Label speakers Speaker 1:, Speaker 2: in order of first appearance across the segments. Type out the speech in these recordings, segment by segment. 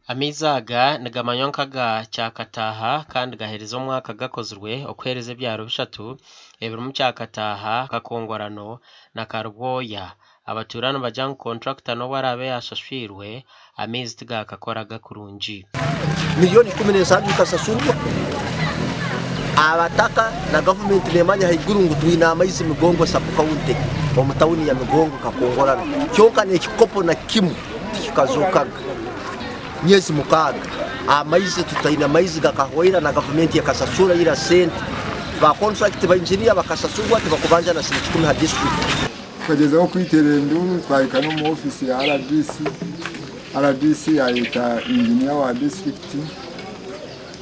Speaker 1: Amaizi aga nigamanywa nk'aga Kyakataaha kandi gaherize omwaka gakozirwe okuheereza ebyaro bishatu ebirimu Kyakataaha, Kakongorano na Karubwoya. Abatuura nibagira ngu kontrakita n'obu araabe yaashashwirwe, amaizi tigaakakoraga kurungi.
Speaker 2: Milioni 17 ikasasurwa abataka na gavumenti nemanya haiguru ngu twine amaizi Migongo sub county omu tawuni ya Migongo Kakongorano kyonka nekikopo na kimwe tikikazokaga myezi mukaaga amaizi tutaine maizi gakahwaira na gavumenti ekasasura ira sente ba contract ba engineer bakasasurwa tibakubanja na siringi kikumi ha district.
Speaker 3: Tukagyezaho kwitera enduuru twahika n'omu ofiisi ya rdc, rdc yayeta engineer wa disiturikiti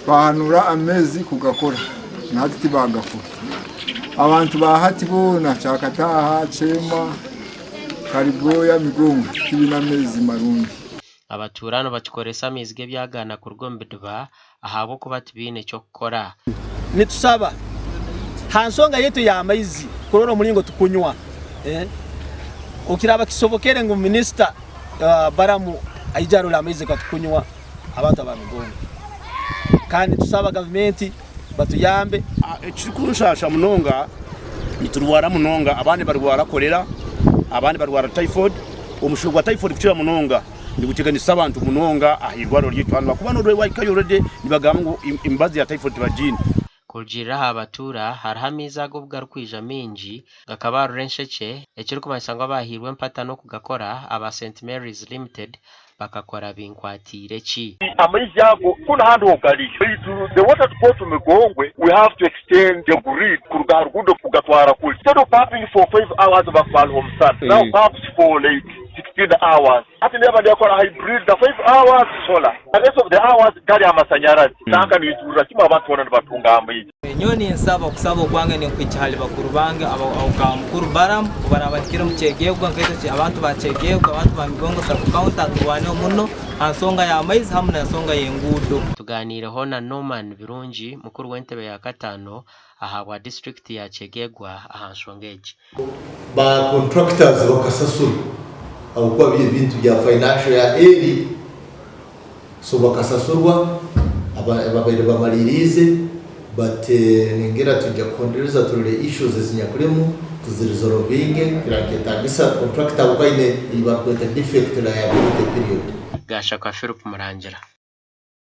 Speaker 3: twahanura ameezi kugakora na hati tibagakora. Abantu ba hati boona Kyakataaha, Kyema, Karibwoya, Migongo tibaine amaizi marungi.
Speaker 1: Abatuura nibakikoresa amaizi g'ebyagaana kuruga omu bidiba ahabw'okuba tibaine ky'okukora.
Speaker 4: Nitusaba ha nsonga yaitu ey'amaizi kurora omulingo tukunywa. Okiraaba kisobokere ngu minisita Balamu aije arole amaizi gatukunywa abantu aba Migongo. Kandi nitusaba gavumenti batuyambe.
Speaker 5: Ekirikunshasha munonga niturwara munonga abandi barwara korera abandi barwara typhoid omushoho gwa typhoid kukira munonga niguteganisa abantu munonga aha irwariro ryaitu hanu ahakuba n'orwaire wahikayo already nibagamba ngu emibazi ya typhoid tibagiine.
Speaker 1: Kurugiirira aha batuura, hariho amaizi aga obu garikwija maingi gakabarura enshekye, ekirikumanyisa ngu abaahairwe empata n'okugakora aba St Mary's Limited bakakora binkwatiire ki?
Speaker 6: Amaizi ago kunu ahandi ho gari baitu the water to go to Migongwe we have to extend the grid kuruga aha ruguudo kugatwara kuri instead of pumping for 5 hours bakuba hariho omusana now pumps for like 16 hours hati neeba nekora hybrid the 5 hours solar the rest of the hours gari amasanyarazi tanka neijurira kimwe abantu boona nibatunga amaizi.
Speaker 7: Nyowe ninsaba, okusaba okwange ninkuhikya hali bakuru bange aba mukuru Balaam, obu baraaba bahikire omu Kyegegwa nkaitwe abantu ba Kyegegwa, abantu ba Migongo sub county aturwaneho muno ha nsonga y'amaizi hamu n'ensonga y'enguudo.
Speaker 1: Tugaaniireho na Norman Birungi, mukuru w'entebe ya kataano ahabwa disiturikiti ya Kyegegwa aha nshonga egi.
Speaker 8: Ba contractors bakasasurwa ahabw'okuba biri ebintu bya financial ya eri so bakasasurwa ababaire bamaririize but ningira twija kuhondereza turore issues ezinyakurimu tuzirizorovinge kirakyetagisa contractor ahabw'okuba aine eyi barikweta defect liability period.
Speaker 1: Gashakwa Philip Murangira.